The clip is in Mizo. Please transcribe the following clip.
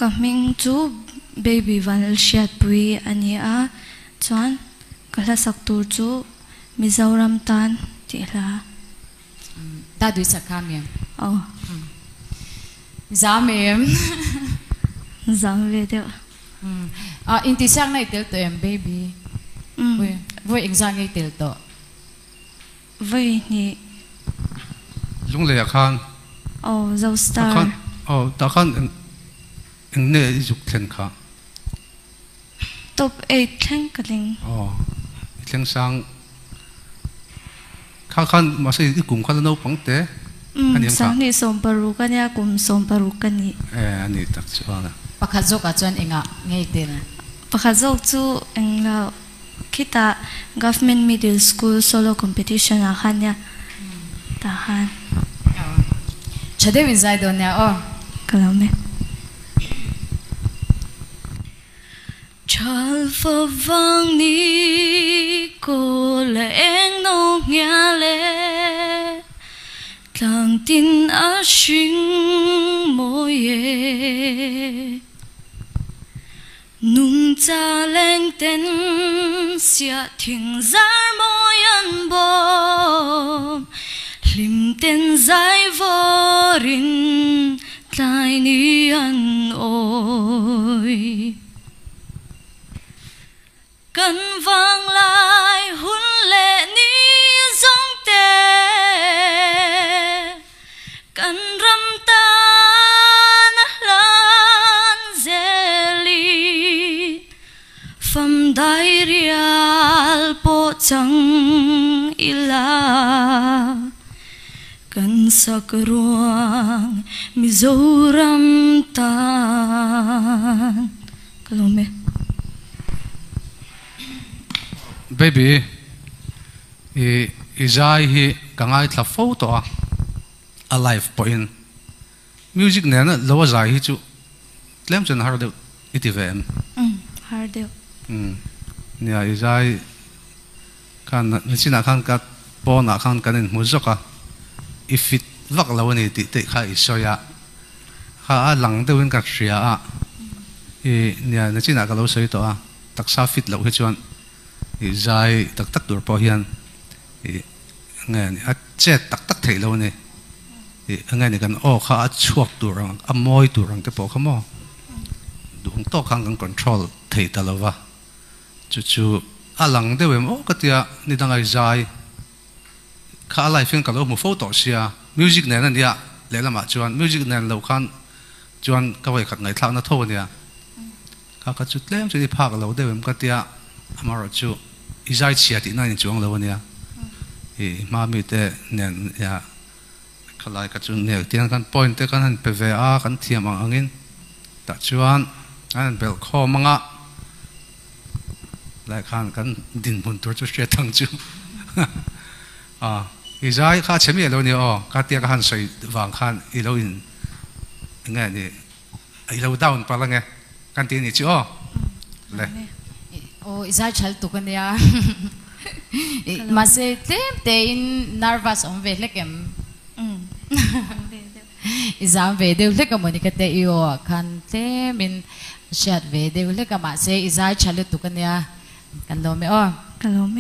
Ka hming chu Baby Vanlalhriatpuii a ni a, chuan ka hla sak tur chu Mizoram tan tih hla. Ta dui sak kha mi em? Aw. Zam em? Zam ve deuh. A intihsiakna i tel tawh em Baby? Vawi engzah nge i tel tawh? Vawi hnih. Lunglei ah khan. Aw Zo Star. Aw tah khan eng nge i zuk thlen kha? Top eight thleng ka tling. Aw i thleng sang kha khan mahse i kum kha la naupang te a ni ang kha. Sanghnih 16 a nia kum 16 ka nih. E a ni tak chuan a. Pakhat zawk ah chuan engah nge i tel? Pakhat zawk chu eng lo. Khitah Government Middle School Solo Competition ah khan nia tah khan. Tha deuh in zai dawn nia aw. Ka lo me. Thal fawp vang ni kawl a eng no ngial e, tlang tin a hring mawi e. Nungcha leng ten siah thing zar mawi an bawm, hlim ten zai vawrin tlai ni an awi. Kan vanglai hun leh ni zawng te, kan ram tan a hlan zelin fam dairial pawh chang ila, kan sak ruang Mizoram tan. Ka lawm e. Baby, i i zai hi ka ngaithla fo tawh a, a live pawhin music nena lo a zai hi chu tlem chuan har deuh i ti ve em? Umm, har deuh. Umm, nia i zai khan nichinah khan ka pawnah khan kan inhmu zawk a, i fit vak lo a ni tih te kha i sawi a, kha a lang deuhin ka hria a, i nia nichinah ka lo sawi tawh a, taksa fit loh hi chuan i zai tak tak tur pawh hian i nge ni a chet tak tak theih lo a ni, i nge ni kan aw kha a chhuak tur ang a mawi tur ang te pawh kha maw duh ang tawk khan kan control thei ta lo va, chu chu a lang deuh em aw ka tia ni danga i zai. Kha a live hian ka lo hmu fo tawh sia, music nen a nia, lehlamah chuan music nen lo khan chuan ka vawikhat ngaihthlakna tho a nia. Kha ka chu tlem chuan i phak lo deuh em ka tia, amaherawh chu i zai chhia tihna in chuang lo a nia. I hma mite nen nia khalai ka chu nel tiang khan point te kan han pe ve a, kan thiam ang angin tah chuan an han belh khawm ang a. Lai khan kan dinhmun tur chu hriat ang chu a i zai kha chhe miah lo ni aw ka tia ka han sawi vang khan i lo in enge ni i lo down palh ange kan ti ni chu aw le. Aw i zai thal tuk ania mahse tlem te in nervous awm ve hlek em I zam ve deuh hlek a mawni ka te i aw ah khan tlem in hriat ve deuh hlek a mahse i zai tha lutuk ania kan lawm e aw. Ka lawm e.